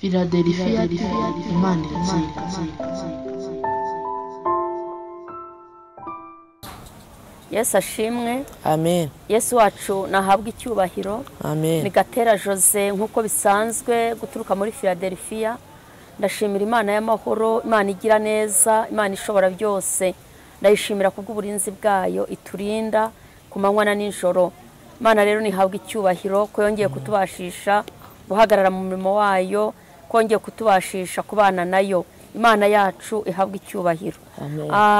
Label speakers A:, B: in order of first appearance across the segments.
A: Philadelphia Imana iratsinda.
B: Yesu ashimwe.
C: Amen.
B: Yesu wacu nahabwa icyubahiro.
C: Amen.
B: Ni Gatera Jose nkuko bisanzwe guturuka muri Philadelphia. Ndashimira Imana y'amahoro, Imana igira neza, Imana ishobora byose. Ndayishimira kubw'uburinzi bwayo iturinda ku manywa na nijoro. Imana rero nihabwa icyubahiro ko yongeye kutubashisha guhagarara mu murimo wayo, kongeye kutubashisha kubana nayo. Imana yacu ihabwa icyubahiro.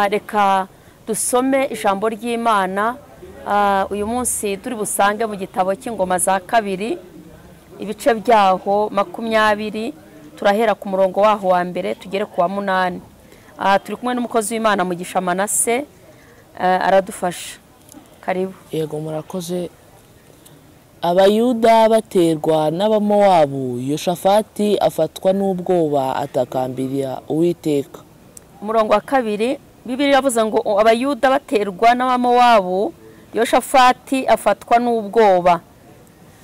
B: Reka dusome ijambo ry'Imana. Uyu munsi turi busange mu gitabo cy'Ingoma za kabiri ibice byaho 20, turahera ku murongo waho wa mbere tugere ku wa 8. Turi kumwe n'umukozi w'Imana Mugisha Manase, aradufasha. Karibu.
C: Yego, murakoze. Abayuda baterwa n'Abamowabu, Yoshafati afatwa n'ubwoba atakambira Uwiteka.
B: Umurongo wa 2, Bibiliya iravuze ngo Abayuda baterwa n'Abamowabu, Yoshafati afatwa n'ubwoba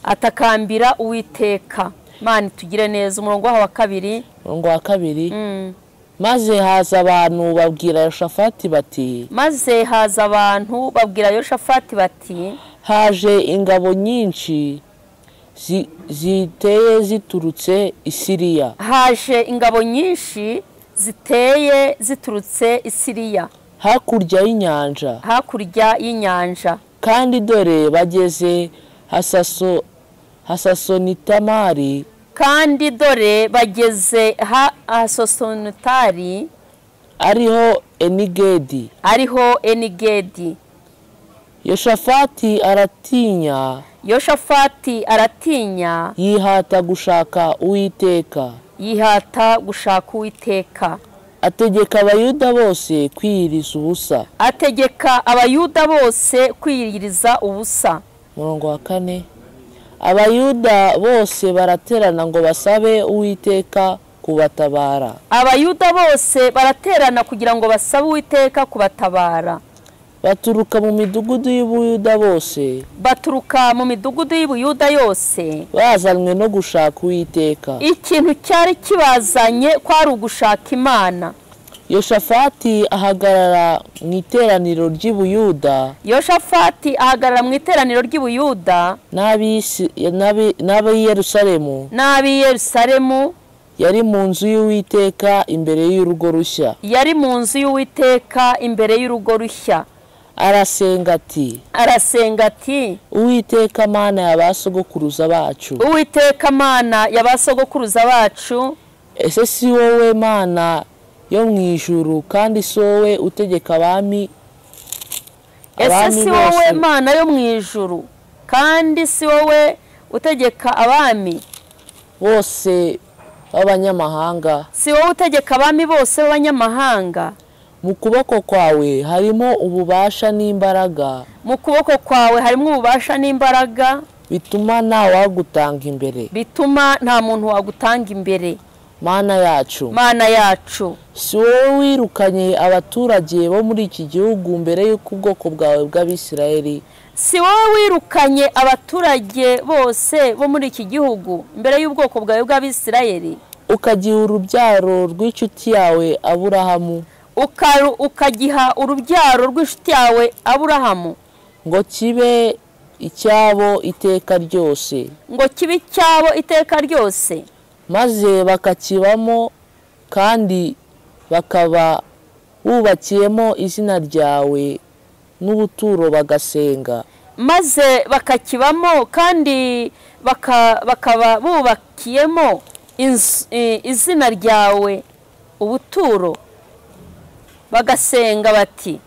B: atakambira Uwiteka. Imana tugire neza. Umurongo wa 2.
C: Umurongo wa 2. Maze haza abantu babwira Yoshafati bati,
B: maze haza abantu babwira Yoshafati bati,
C: haje ingabo nyinshi ziteye ziturutse i Siriya.
B: Haje ingabo nyinshi ziteye ziturutse i Siriya,
C: hakurya y'inyanja.
B: Hakurya y'inyanja.
C: Kandi dore bageze Hasasonitamari.
B: Kandi dore bageze Hasasonitari,
C: ariho Enigedi.
B: Ariho Enigedi.
C: Yoshafati aratinya.
B: Yoshafati aratinya,
C: yihata gushaka Uwiteka.
B: Yihata gushaka Uwiteka.
C: Ategeka Abayuda bose kwiyiriza ubusa.
B: Ategeka Abayuda bose kwiyiriza ubusa.
C: Murongo wa 4. Abayuda bose baraterana ngo basabe Uwiteka kubatabara.
B: Abayuda bose baraterana kugira ngo basabe Uwiteka kubatabara.
C: Baturuka mu midugudu y'Ubuyuda bose.
B: Baturuka mu midugudu y'Ubuyuda yose,
C: bazanywe no gushaka Uwiteka.
B: Ikintu cyari kibazanye kwari ugushaka Imana.
C: Yoshafati ahagarara mu iteraniro ry'Ubuyuda.
B: Yoshafati ahagarara mu iteraniro ry'Ubuyuda
C: n'ab'i Yerusalemu.
B: N'ab'i Yerusalemu.
C: Yari mu nzu y'Uwiteka imbere y'urugo rushya.
B: Yari mu nzu y'Uwiteka imbere y'urugo rushya.
C: Arasenga ati,
B: arasenga ati,
C: Uwiteka Mana ya basogokuruza bacu.
B: Uwiteka Mana ya basogokuruza bacu,
C: ese si wowe Mana yo mu ijuru, kandi si wowe utegeka abami?
B: Ese si wowe Mana yo mu ijuru, kandi si wowe utegeka abami
C: bose b'abanyamahanga?
B: Si wowe utegeka abami bose b'abanyamahanga?
C: Mu kuboko kwawe harimo ububasha n'imbaraga.
B: Mu kuboko kwawe harimo ububasha n'imbaraga,
C: bituma nta wagutanga imbere.
B: Bituma nta muntu wagutanga imbere.
C: Mana yacu,
B: Mana yacu,
C: si wowe wirukanye abaturage bo muri iki gihugu mbere y'uko ubwoko bwawe bw'Abisirayeli?
B: Si wowe wirukanye abaturage bose bo muri iki gihugu mbere y'ubwoko bwawe bw'Abisirayeli,
C: ukagiha urubyaro rw'inshuti yawe Aburahamu.
B: Ukagiha urubyaro rw'inshuti yawe Aburahamu,
C: ngo kibe icyabo iteka ryose.
B: Ngo kibe icyabo iteka ryose.
C: Maze bakakibamo kandi bakaba bubakiyemo izina ryawe n'ubuturo bagasenga.
B: Maze bakakibamo kandi bakaba bubakiyemo izina ryawe ubuturo bagasenga bati,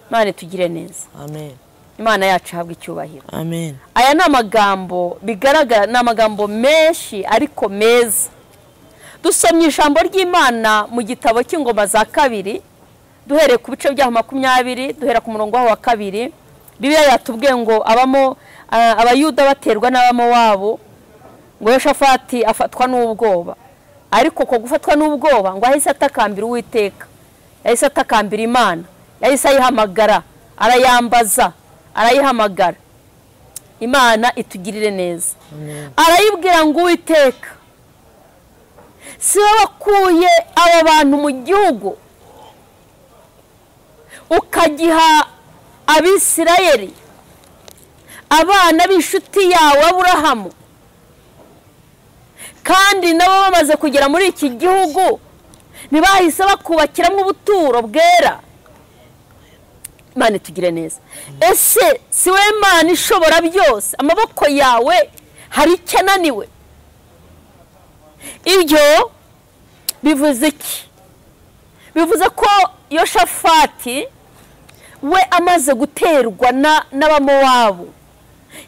B: Imana tugire neza.
C: Amen.
B: Imana yacu ihabwe icyubahiro.
C: Amen.
B: Aya ni amagambo bigaragara, ni amagambo menshi ariko meza. Dusomye ijambo ry'Imana mu gitabo cy'Ingoma za kabiri, duhereye ku bice byaho 20, duhera ku murongo wa 2. Bibiliya yatubwiye ngo abamo Abayuda baterwa n'Abamowabu, ngo Yoshafati afatwa n'ubwoba. Ariko ko gufatwa n'ubwoba ngo ahise atakambira Uwiteka, yahise atakambira Imana, yahise ayihamagara, arayambaza, arayihamagara. Imana itugirire neza. Arayibwira ngo Uwiteka Si wowe wakuye aba bantu mu gihugu ukagiha Abisirayeli, abana b'inshuti yawe Aburahamu, kandi nabo bamaze kugera muri iki gihugu ntibahise bakubakiramo ubuturo bwera? Imana itugire neza. Ese si wowe Imana ishobora byose, amaboko yawe hari icyo ananiwe? Ibyo bivuze iki? Bivuze ko Yoshafati we amaze guterwa n'Abamowabu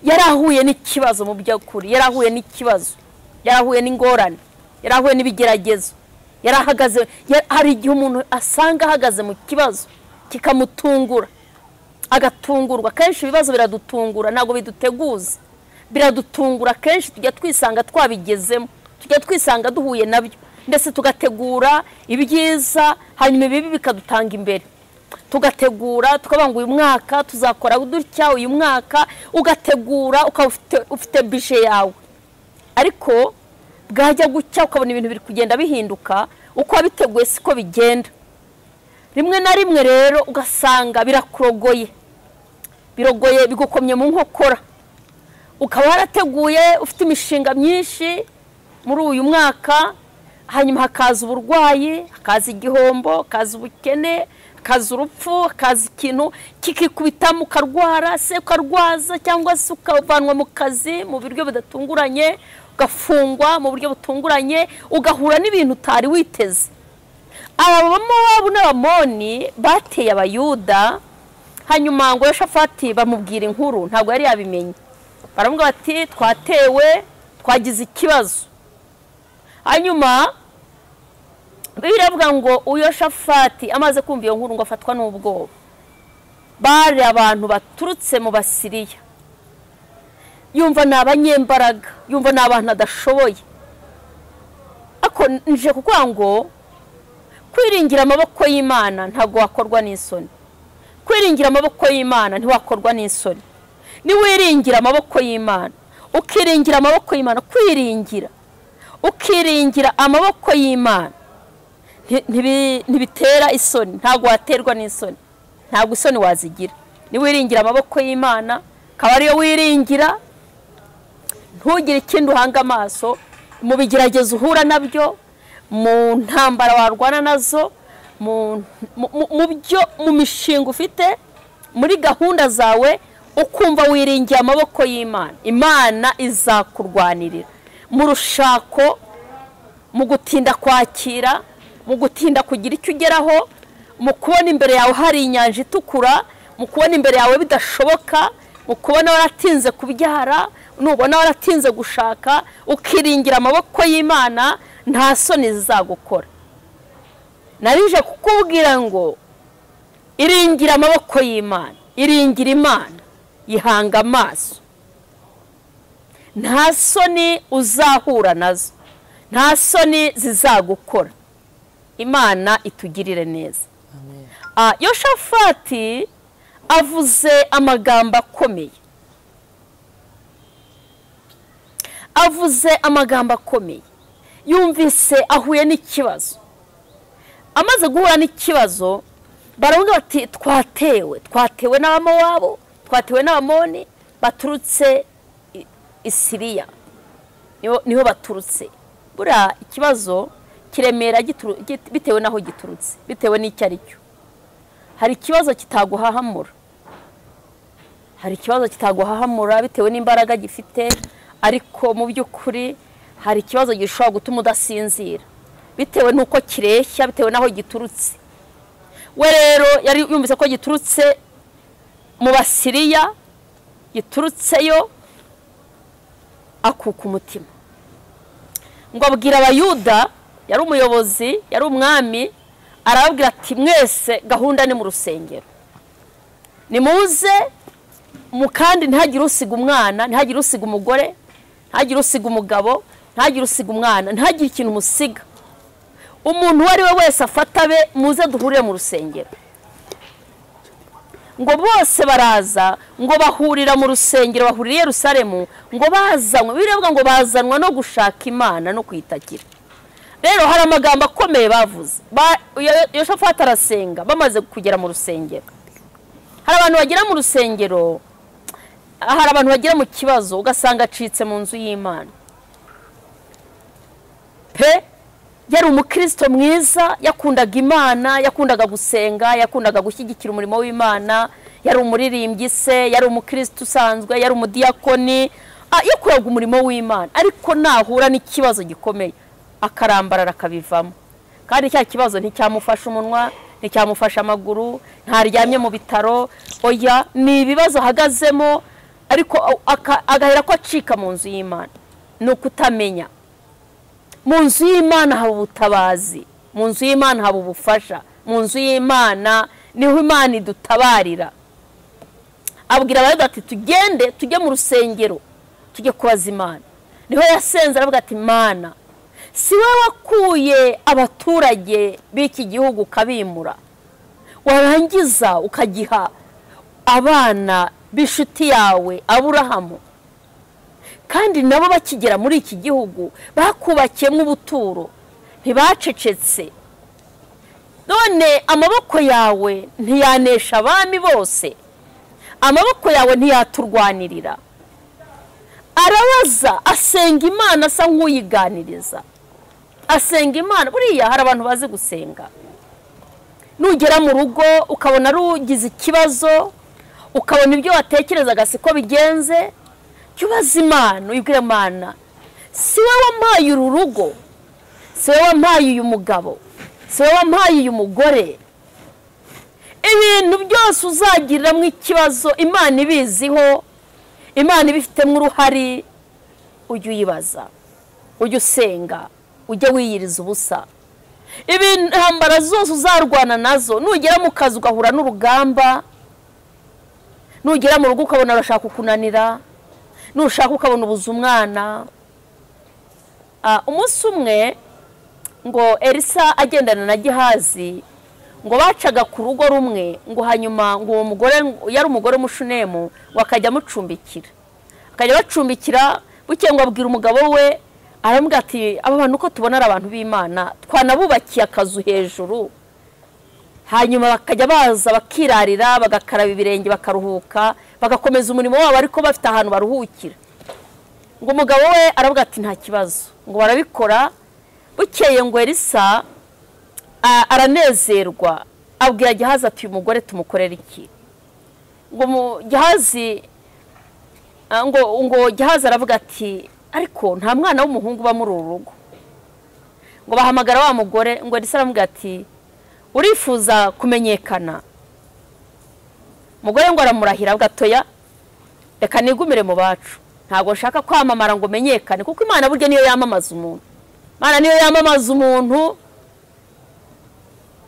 B: yarahuye n'ikibazo. Mu by'ukuri yarahuye n'ikibazo, yarahuye n'ingorane, yarahuye n'ibigeragezo, yarahagaze. Hari igihe umuntu asanga ahagaze mu kibazo kikamutungura, agatungurwa. Kenshi ibibazo biradutungura, ntabwo biduteguza, biradutungura. Kenshi tujya twisanga twabigezemo, tujya twisanga duhuye nabyo, ndetse tugategura ibyiza, hanyuma ibibi bikadutanga imbere. Tugategura tukavuga ngo uyu mwaka tuzakora dutya, uyu mwaka ugategura ukaba ufite bije yawe, ariko bwajya gucya ukabona ibintu biri kugenda bihinduka, uko wabiteguye siko bigenda. Rimwe na rimwe rero ugasanga birakurogoye, birogoye, bigukomye mu nkokora. Ukaba warateguye ufite imishinga myinshi muri uyu mwaka, hanyuma hakaza uburwayi, hakaza igihombo, hakaza ubukene, hakaza urupfu, hakaza ikintu kikikubitamo, ukarwara se ukarwaza, cyangwa se ukavanwa mu kazi mu buryo budatunguranye, ugafungwa mu buryo butunguranye, ugahura n'ibintu utari witeze. Abamowabu n'Abamoni bateye Abayuda, hanyuma ngo Yoshafati bamubwira inkuru, ntabwo yari yabimenye. Baramubwira bati twatewe, twagize ikibazo. Hanyuma Bibiliya iravuga ngo Yoshafati amaze kumva iyo nkuru ngo afatwa n'ubwoba. Bari abantu baturutse mu Basiriya, yumva ni abanyembaraga, yumva ni abantu adashoboye. Ako nje kukuvuga ngo kwiringira amaboko y'Imana ntabwo wakorwa n'isoni. Kwiringira amaboko y'Imana ntiwakorwa n'isoni. Niwiringira amaboko y'Imana, ukiringira amaboko y'Imana, kwiringira, ukiringira amaboko y'Imana ntibitera isoni, ntabwo waterwa n'isoni, ntabwo isoni wazigira. Niwiringira amaboko y'Imana, akaba ariyo wiringira, ntugire ikindi uhanga amaso mu bigeragezo uhura nabyo, mu ntambara warwana nazo, mu byo, mu mishinga ufite, muri gahunda zawe, ukumva wiringiye amaboko y'Imana, Imana izakurwanirira. Mu rushako, mu gutinda kwakira, mu gutinda kugira icyo ugeraho, mu kubona imbere yawe hari inyanja itukura, mu kubona imbere yawe bidashoboka, mu kubona waratinze kubyara, nubona waratinze gushaka, ukiringira amaboko y'Imana, nta soni zizagukora. Narije kukubwira ngo iringira amaboko y'Imana, iringira Imana, yihanga amaso, nta soni uzahura nazo, nta soni zizagukora. Imana itugirire neza. Yoshafati avuze amagambo akomeye, avuze amagambo akomeye. Yumvise ahuye n'ikibazo. Amaze guhura n'ikibazo, baravuga bati twatewe, twatewe n'Abamowabu, twatewe n'Abamoni baturutse i Siriya, niho baturutse. Buriya ikibazo kiremera bitewe n'aho giturutse, bitewe n'icyo ari cyo. Hari ikibazo kitaguhahamura, hari ikibazo kitaguhahamura bitewe n'imbaraga gifite, ariko mu by'ukuri hari ikibazo gishobora gutuma udasinzira bitewe n'uko kireshya, bitewe n'aho giturutse. We rero yari yumvise ko giturutse mu Basiriya, giturutseyo, akuka umutima. Ngo abwira Abayuda, yari umuyobozi, yari umwami, arababwira ati mwese gahunda ni mu rusengero, nimuze mu, kandi ntihagire usiga umwana, ntihagire usiga umugore, ntihagire usiga umugabo, ntihagire usiga umwana, ntihagire ikintu musiga. Umuntu uwo ari we wese afata abe, muze duhurire mu rusengero. Ngo bose baraza, ngo bahurira mu rusengero, bahurira i Yerusalemu, ngo bazanwe, birevuga ngo bazanwa no gushaka Imana no kuyitakira. Rero hari amagambo akomeye bavuze. Yoshafati arasenga bamaze kugera mu rusengero. Hari abantu bagera mu rusengero, hari abantu bagera mu kibazo ugasanga acitse mu nzu y'Imana. Pe yari umukristo mwiza, yakundaga Imana, yakundaga gusenga, yakundaga gushyigikira umurimo w'Imana, yari umuririmbyi se, yari umukristo usanzwe, yari umudiyakoni, yakoraga umurimo w'Imana. Ariko nahura n'ikibazo gikomeye akarambarara akabivamo. Kandi cya kibazo nticyamufasha umunwa, nticyamufasha amaguru, ntaryamye mu bitaro, oya ni ibibazo ahagazemo, ariko agahera ko acika mu nzu y'Imana. Ni ukutamenya. Mu nzu y'Imana haba ubutabazi, mu nzu y'Imana haba ubufasha, mu nzu y'Imana niho Imana idutabarira. Abwira Abayuda ati tugende tujye mu rusengero tujye kubaza Imana. Niho yasenze aravuga ati Mana, si wowe wakuye abaturage b'iki gihugu ukabimura, warangiza ukagiha abana b'inshuti yawe Aburahamu, kandi nabo bakigera muri iki gihugu bakubakiyemo ubuturo, ntibacecetse. None amaboko yawe ntiyanesha abami bose, amaboko yawe ntiyaturwanirira. Arabaza, asenga Imana asa nk'uyiganiriza, asenga Imana. Buriya hari abantu bazi gusenga. Nugera mu rugo ukabona rugize ikibazo, ukabona ibyo watekerezaga siko bigenze, jya ubaza Imana, uyibwire Imana, si wowe wampaye uru rugo, si wowe wampaye uyu mugabo, si wowe wampaye uyu mugore. Ibintu byose uzagiriramo ikibazo Imana ibiziho, Imana ibifitemo uruhare, ujye uyibaza, ujye usenga, ujye wiyiriza ubusa. Intambara zose uzarwana nazo, nugera mu kazi ugahura n'urugamba, nugera mu rugo ukabona arashaka kukunanira, nushaka ukabona ubuza umwana. Umunsi umwe ngo Elisa agendana na Gehazi, ngo bacaga ku rugo rumwe, ngo hanyuma ngo uwo mugore yari umugore w'umushunemu, ngo akajya amucumbikira, akajya bacumbikira. Bukeye ngo abwira umugabo we, aramubwira ati aba bantu uko tubona ari abantu b'Imana, twanabubakiye akazu hejuru, hanyuma bakajya baza bakirarira, bagakaraba ibirenge, bakaruhuka, bagakomeza umurimo wabo, ariko bafite ahantu baruhukira. Ngo umugabo we aravuga ati nta kibazo, ngo barabikora. Bukeye ngo Elisa aranezerwa, abwira Gehazi ati uyu mugore tumukorera iki? Ngo Gehazi ngo Gehazi aravuga ati ariko nta mwana w'umuhungu uba muri uru rugo. Ngo bahamagara wa mugore, ngo Elisa aramubwira ati urifuza kumenyekana? Umugore ngo aramurahira avuga ati oya, reka nigumire mu bacu, ntabwo nshaka kwamamara ngo menyekane, kuko Imana burya niyo yamamaza umuntu. Imana niyo yamamaza umuntu.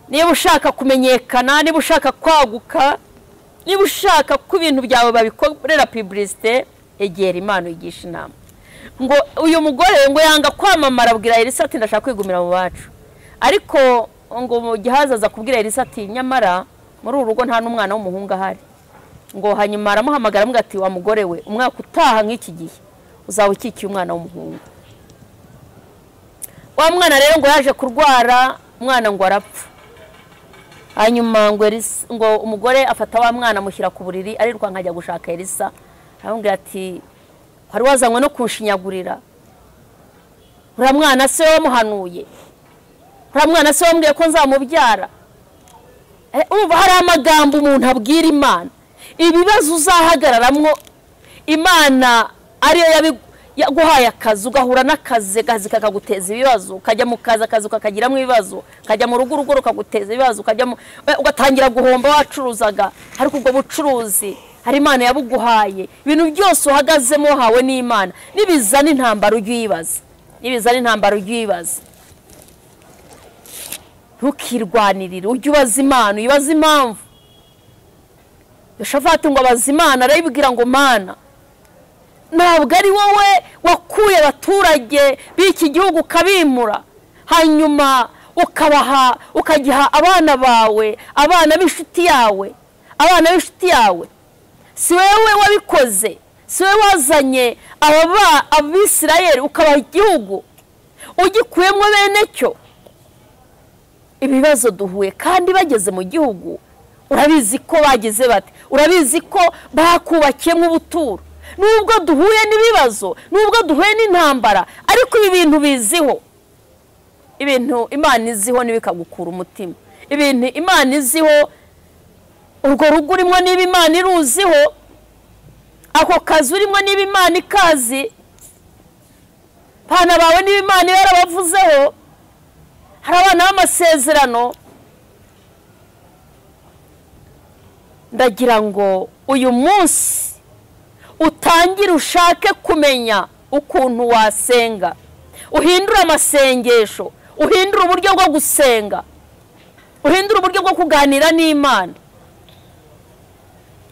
B: Niba ushaka kumenyekana, niba ushaka kwaguka, niba ushaka ko ibintu byawe babikorera publicité, egera Imana uyigisha inama. Ngo uyu mugore ngo yanga kwamamara, abwira Elisa ati ndashaka kwigumira mu bacu. Ariko ngo Gehazi aza kubwira Elisa ati nyamara muri uru rugo nta n'umwana w'umuhungu ahari. Ngo hanyuma aramuhamagara aramubwira ati wa mugore we, umwaka utaha nk'iki gihe uzaba ukikiye umwana w'umuhungu. Wa mwana rero ngo yaje kurwara, umwana ngo arapfa. Hanyuma ngo umugore afata wa mwana amushyira ku buriri, ariruka nkajya gushaka Elisa, aramubwira ati wari wazanywe no kunshinyagurira, uriya mwana se wamuhanuye, uriya mwana se wambwiye ko nzamubyara. Urumva hari amagambo umuntu abwira Imana, ibibazo uzahagararamwo Imana ariyo yaguhaye akazi, ugahura n'akazi, akazi kakaguteza ibibazo, ukajya mu kazi, akazi kakagiramo ibibazo, ukajya mu rugo, urugo rukaguteza ibibazo, ukajya ugatangira guhomba wacuruzaga, ariko ubwo bucuruzi hari Imana yabuguhaye. Ibintu byose uhagazemo hawe n'Imana. Nibizana intambara ujye uyibaza, nibizana intambara ujye uyibaza, ntukirwanirire, ujye ubaza Imana, uyibaze impamvu. Yoshafati ngo abaza Imana, arayibwira ngo Mana, ntabwo ari wowe wakuye abaturage b'iki gihugu ukabimura, hanyuma ukabaha, ukagiha abana bawe, abana b'inshuti yawe, abana b'inshuti yawe. Si wowe wabikoze, si wowe wazanye Abisirayeli ukabaha igihugu, ugikuyemo bene cyo. Ibibazo duhuye kandi bageze mu gihugu, urabizi ko bagize bate, urabizi ko bakubakiyemo ubuturo. Nubwo duhuye n'ibibazo, nubwo duhuye n'intambara, ariko ibi bintu biziho. Ibintu Imana iziho ntibikagukura umutima. Ibintu Imana iziho, urwo rugo urimo niba Imana iruziho, ako kazi urimo niba Imana ikazi, abana bawe niba Imana yarabavuzeho, hari abana b'amasezerano. Ndagira ngo uyu munsi utangire ushake kumenya ukuntu wasenga, uhindure amasengesho, uhindure uburyo bwo gusenga, uhindure uburyo bwo kuganira n'Imana.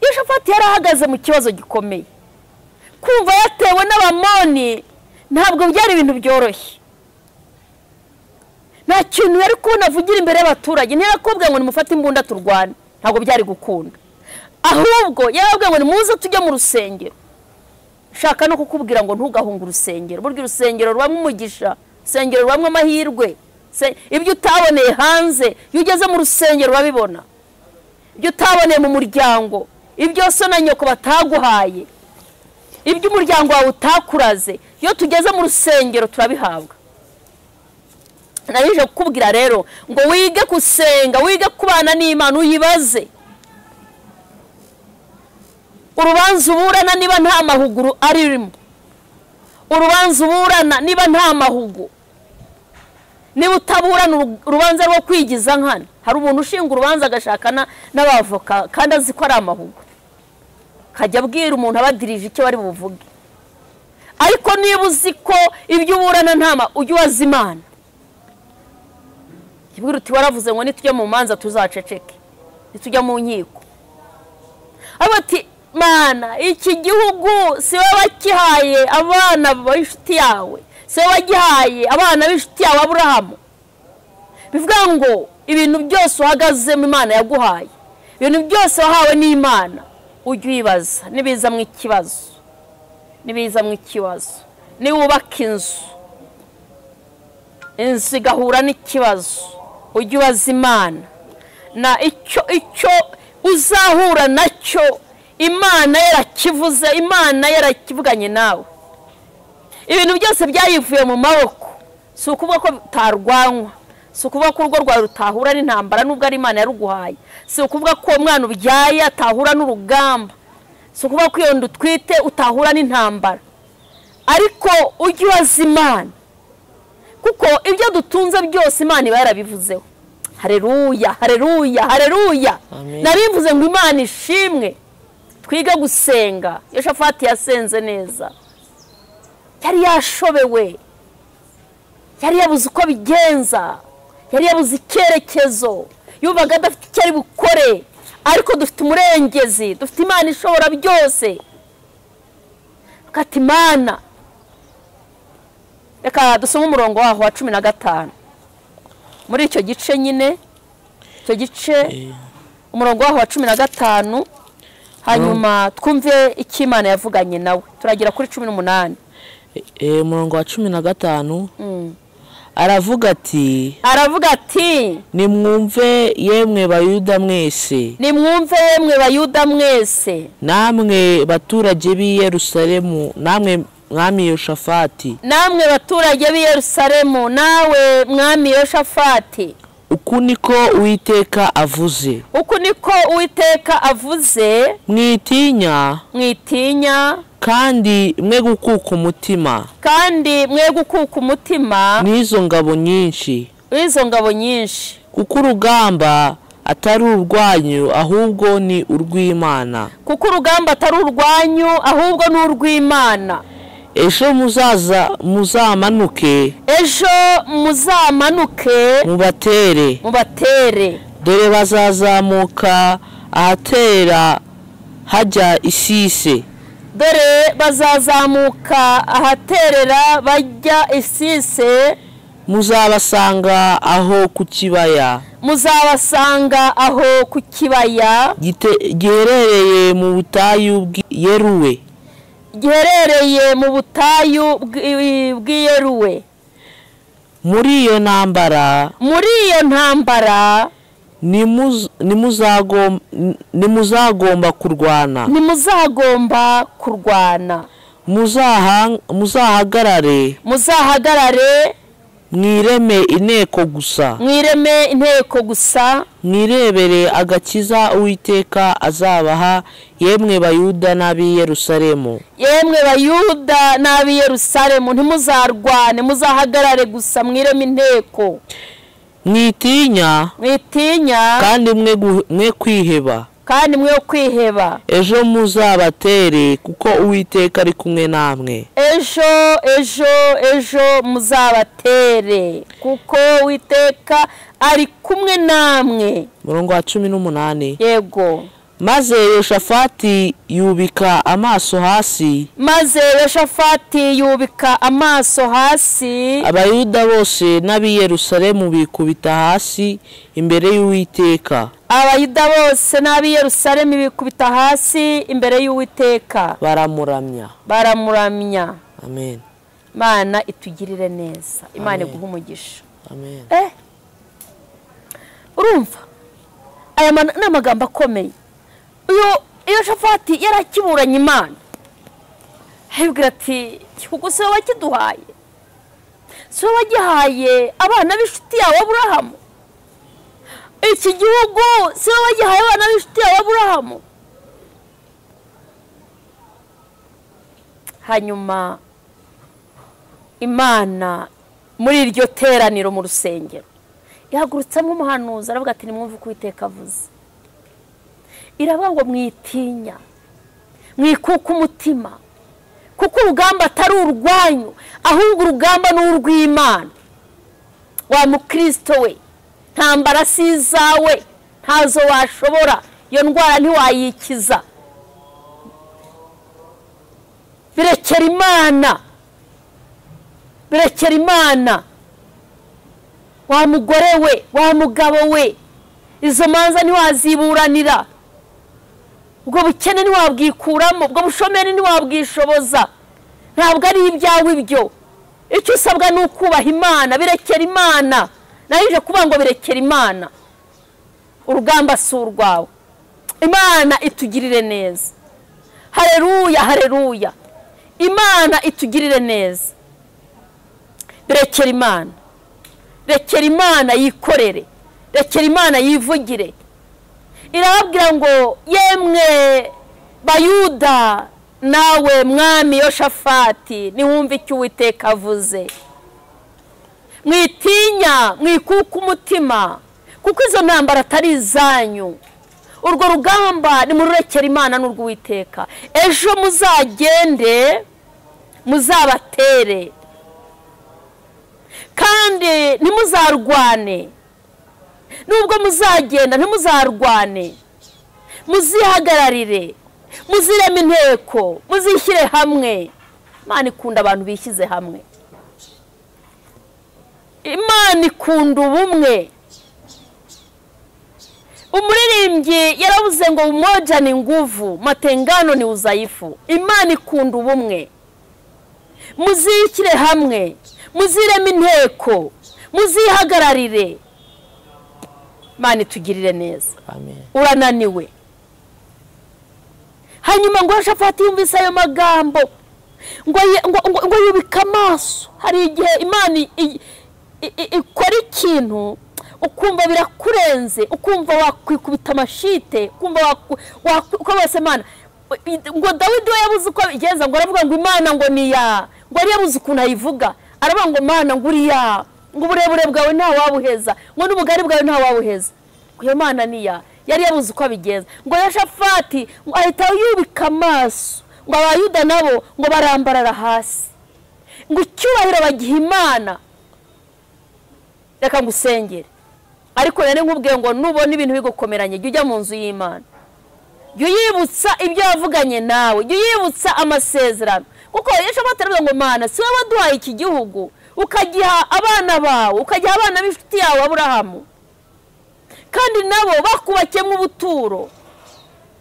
B: Yoshafati yarahagaze mu kibazo gikomeye. Kumva yatewe n'Abamoni ntabwo byari ibintu byoroshye. Nta kintu yari kubona avugira imbere y'abaturage. Ntiyakubwiye ngo nimufate imbunda turwane, ntabwo byari gukunda. Ahubwo yarabwiye ngo nimuze tujye mu rusengero. Shaka no kukubwira ngo ntugahunge urusengero. Burya urusengero rubamo umugisha, urusengero rubamo amahirwe. Ibyo utaboneye hanze, iyo ugeze mu rusengero urabibona. Ibyo utaboneye mu muryango, ibyo so na nyoko bataguhaye, ibyo umuryango wawe utakuraze, iyo tugeze mu rusengero turabihabwa. Narije kukubwira rero ngo wige gusenga, wige kubana n'Imana, uyibaze. Urubanza uburana niba nta mahuguru aririmo, urubanza uburana niba nta mahugu, niba utaburana urubanza rwo kwigiza nkana. Hari umuntu ushinga urubanza agashakana n'abavoka kandi azi ko ari amahugu, kajya abwira umuntu abadirije icyo bari buvuge. Ariko niba uzi ko ibyo uburana ntama, ujye ubaza Imana. Ibwira uti waravuze ngo nitujya mu manza tuzaceceke, nitujya mu nkiko. Ati Mana, iki gihugu si wowe wakihaye abana b'inshuti yawe, si wowe wagihaye abana b'inshuti yawe Aburahamu. Bivuga ngo ibintu byose uhagazemo Imana yaguhaye, ibintu byose wahawe n'Imana, ujye uyibaza nibiza mu ikibazo, nibiza mu ikibazo. Niwubaka inzu, inzu igahura n'ikibazo, ujye ubaza Imana. Na icyo uzahura nacyo Imana yarakivuze, Imana yarakivuganye nawe. Ibintu byose byayivuye mu maboko. Si ukuvuga ko utarwanywa, si ukuvuga ko urugo rwawe rutahura n'intambara nubwo ari Imana yaruguhaye, si ukuvuga ko uwo mwana ubyaye atahura n'urugamba, si ukuvuga ko iyo nda utwite utahura n'intambara. Ariko ujye ubaza Imana, kuko ibyo dutunze byose Imana iba yarabivuzeho. Haleluya, haleluya, haleluya. Narivuze ngo Imana ishimwe. Twiga gusenga. Yoshafati yasenze neza, yari yashobewe, yari yabuze uko bigenza, yari yabuze icyerekezo, yumvaga adafite icyo ari bukore. Ariko dufite umurengezi, dufite Imana ishobora byose. Kati Imana, reka dusome umurongo waho wa 15 muri icyo gice nyine, icyo gice umurongo waho wa 15, hanyuma twumve icyo Imana yavuganye nawe. Turagera kuri 18.
C: Umurongo wa 15 aravuga ati, nimwumve yemwe Bayuda mwese,
B: nimwumve yemwe Bayuda mwese,
C: namwe baturage b'i Yerusalemu, namwe mwami Yoshafati,
B: namwe baturage b'i Yerusalemu, nawe mwami Yoshafati,
C: uku niko Uwiteka avuze,
B: uku niko Uwiteka avuze,
C: mwitinya,
B: mwitinya,
C: kandi mwe gukuka umutima,
B: kandi mwe gukuka umutima
C: n'izo ngabo nyinshi,
B: n'izo ngabo nyinshi,
C: kuko urugamba atari urwanyu ahubwo ni urw'Imana,
B: kuko urugamba atari urwanyu ahubwo ni urw'Imana.
C: Ejo muzaza muzamanuke,
B: ejo muzamanuke
C: mubatere,
B: mubatere,
C: dore bazazamuka ahatera hajya Isise,
B: dore bazazamuka ahaterera bajya Isise,
C: muzabasanga aho ku kibaya,
B: muzabasanga aho ku kibaya
C: giherereye mu butayu bw'i Yeruwe,
B: giherereye mu butayu bw'i Yeruwe.
C: Muri iyo ntambara,
B: muri iyo ntambara
C: nimuzagomba kurwana,
B: nimuzagomba kurwana.
C: Muzahagarare,
B: muzahagarare,
C: mwireme inteko gusa,
B: mwireme inteko gusa,
C: mwirebere agakiza Uwiteka azabaha, yemwe Bayuda n'ab'i Yerusalemu.
B: Yemwe Bayuda n'ab'i Yerusalemu, ntimuzarwane, muzahagarare gusa, mwireme inteko.
C: Mwitinya,
B: mwitinya,
C: kandi mwe kwiheba,
B: kandi mwe kwiheba.
C: Ejo muzabatere, kuko Uwiteka ari kumwe namwe.
B: Ejo, ejo, ejo muzabatere, kuko Uwiteka ari kumwe namwe.
C: Murongo wa 18.
B: Yego.
C: Maze Yoshafati yubika amaso hasi,
B: maze Yoshafati yubika amaso hasi,
C: Abayuda bose n'ab'i Yerusalemu bikubita hasi imbere y'Uwiteka.
B: Abayuda bose n'ab'i Yerusalemu bikubita hasi imbere y'Uwiteka,
C: baramuramya,
B: baramuramya.
C: Amen.
B: Imana itugirire neza, Imana iguhe umugisha.
C: Amen.
B: Urumva aya ni amagambo akomeye. Uyu Yoshafati yarakiburanye Imana, aribwira ati igihugu si wowe wakiduhaye, si wowe wagihaye abana b'inshuti yawe Aburahamu, iki gihugu si wowe wagihaye abana b'inshuti yawe Aburahamu. Hanyuma Imana muri iryo teraniro mu rusengero ihagurutsamo umuhanuzi, aravuga ati nimwumve uko Uwiteka avuze. Iravuga ngo mwitinya, mwikuka umutima, kuko urugamba atari urwanyu, ahubwo urugamba ni urw'Imana. Wa mukristo we, ntambara si izawe, ntazo washobora, iyo ndwara ntiwayikiza. Birekera Imana, birekera Imana. Wa mugore we, wa mugabo we, izo manza ntiwaziburanira, ubwo bukene ntiwabwikuramo, ubwo bushomeri ntiwabwishoboza, ntabwo ari ibyawe ibyo. Icyo usabwa ni ukubaha Imana, birekera Imana. Narije kuvuga ngo birekera Imana, urugamba si urwawe. Imana itugirire neza. Haleluya, haleluya. Imana itugirire neza. Birekera Imana, rekera Imana yikorere, rekera Imana yivugire. Irababwira ngo yemwe Bayuda nawe mwami Yoshafati, niwumve icyo Uwiteka avuze. Mwitinya, mwikuka umutima, kuko izo ntambara atari izanyu. Urwo rugamba nimururekera Imana n'urw'Uwiteka. Ejo muzagende muzabatere, kandi ntimuzarwane. Nubwo muzagenda ntimuzarwane, muzihagararire, muzireme inteko, muzishyire hamwe. Imana ikunda abantu bishyize hamwe. Imana ikunda ubumwe. Umuririmbyi yaravuze ngo umoja ni nguvu, matengano ni udhaifu. Imana ikunda ubumwe. Muzishyire hamwe, muzireme inteko, muzihagararire. Imana itugirire neza.
C: Amen.
B: Urananiwe. Hanyuma ngo Yoshafati yumvise ayo magambo, ngo yubika amaso. Hari igihe Imana ikora ikintu ukumva birakurenze, ukumva wakwikubita amashite, ukumva bose Imana. Ngo Dawidi we yabuze uko abigenza, ngo aravuga ngo Imana ngo ni ya, ngo yari yabuze ukuntu ayivuga, aravuga ngo Mana ngo uri ya, ngo uburebure bwawe nta wabuheza, ngo n'ubugari bwawe nta wabuheza, ngo iyo Mana ni ya. Yari yabuze uko abigenza. Ngo Yoshafati ahita yubika amaso, ngo Abayuda nabo ngo barambarara hasi, ngo icyubahiro bagiha Imana. Reka ngusengere, ariko nari nkubwiye ngo nubona ibintu bigukomeranye, jya ujya mu nzu y'Imana, jya uyibutsa ibyo yavuganye nawe, jya uyibutsa amasezerano. Kuko Yoshafati aravuga ngo Mana, si wowe waduhaye iki gihugu, ukagiha abana bawe, ukagiha abana b'inshuti yawe Aburahamu, kandi nabo bakubakiyemo ubuturo.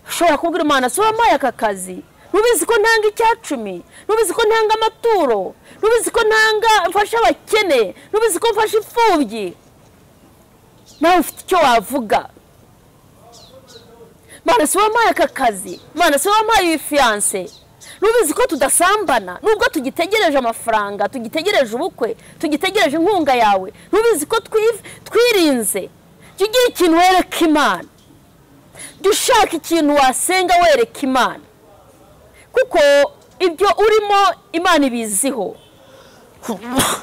B: Ushobora kubwira Imana, si wampaye aka kazi, ntubizi ko ntanga 10, ntubizi ko ntanga amaturo, Ntubizi ko ntanga mfasha abakene? Ntubizi ko mfasha imfubyi? Nawe ufite icyo wavuga. Mana, si wampaye aka kazi? Mana, si wampaye iyi fiyanse? Ntubizi ko tudasambana nubwo tugitegereje amafaranga, tugitegereje ubukwe, tugitegereje inkunga yawe? Ntubizi ko twirinze? Jya ugira ikintu wereka Imana, jya ushaka ikintu wasenga wereka Imana, kuko ibyo urimo Imana ibiziho.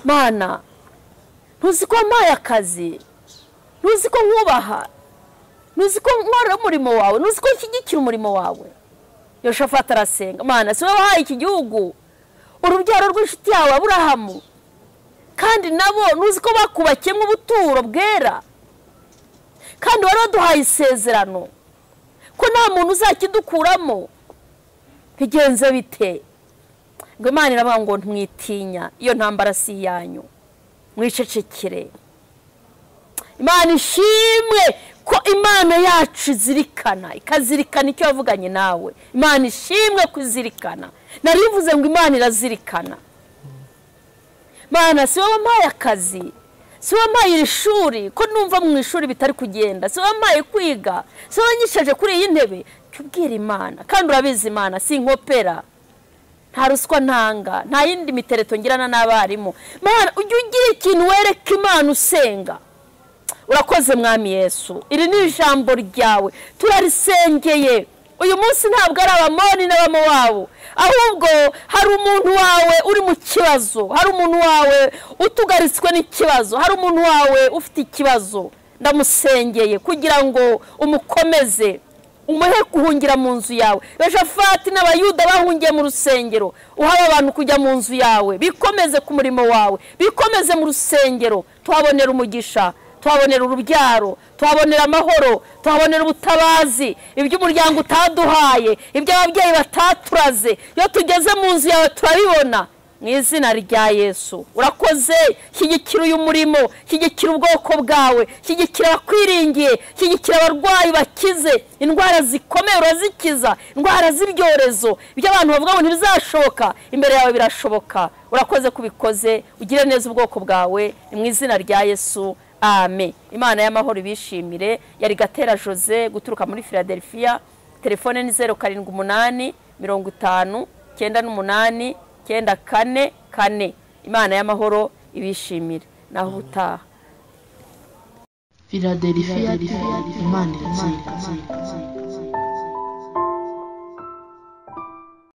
B: Mana, ntuzi ko wampaye akazi? Ntuzi ko nkubaha? Ntuzi ko nkora umurimo wawe? Ntuzi ko nshyigikira umurimo wawe? Yoshafati arasenga. Mana, si wowe wahaye iki gihugu urubyaro rw'inshuti yawe Aburahamu, kandi nabo ntuzi ko bakubakiyemo ubuturo bwera, kandi wari waduhaye isezerano ko nta muntu uzakidukuramo? Bigenze bite? Ngo Imana iravuga ngo ntimwitinya, iyo ntambara si iyanyu, mwicecekere. Imana ishimwe ko Imana yacu izirikana, ikazirikana icyo yavuganye nawe. Imana ishimwe kuzirikana. Narivuze ngo Imana irazirikana. Mana, si wowe wampaye akazi? Si wowe wampaye iri shuri ko numva mu ishuri bitari kugenda? Si wowe wampaye kwiga? Si wowe wanyishaje kuri iyi ntebe? Jya ubwira Imana, kandi urabizi Imana si inkopera, nta ruswa ntanga, nta yindi mitereto ngirana n'abarimu. Mana, ujye ugira ikintu wereka Imana usenga. Urakoze Mwami Yesu, iri ni ijambo ryawe, turarisengeye. Uyu munsi ntabwo ari Abamoni n'Abamowabu, ahubwo hari umuntu wawe uri mu kibazo, hari umuntu wawe utugaritswe n'ikibazo, hari umuntu wawe ufite ikibazo. Ndamusengeye kugira ngo umukomeze, umuhe guhungira mu nzu yawe. Yoshafati n'Abayuda bahungiye mu rusengero, uhaye abantu kujya mu nzu yawe, bikomeze ku murimo wawe, bikomeze mu rusengero. Tuhabonera umugisha, tuhabonera urubyaro, tuhabonera amahoro, tuhabonera ubutabazi, ibyo umuryango utaduhaye, ibyo ababyeyi bataturaze, iyo tugeze mu nzu yawe turabibona. Mu izina rya Yesu, urakoze. Shyigikira uyu murimo, shyigikira ubwoko bwawe, shyigikira abakwiringiye, shyigikira abarwayi bakize indwara zikomeye, urazikiza indwara z'ibyorezo, ibyo abantu bavuga ngo ntibizashoboka, imbere yawe birashoboka. Urakoze kubikoze, ugire neza ubwoko bwawe, mu izina rya Yesu, amen. Imana y'amahoro ibishimire. Yari Gatera Jose guturuka muri Philadelphia. Telefone ni 078 50 98 94 4. Imana y'amahoro ibishimire. Naho utaha.
A: Philadelphia, Imana irazirikana.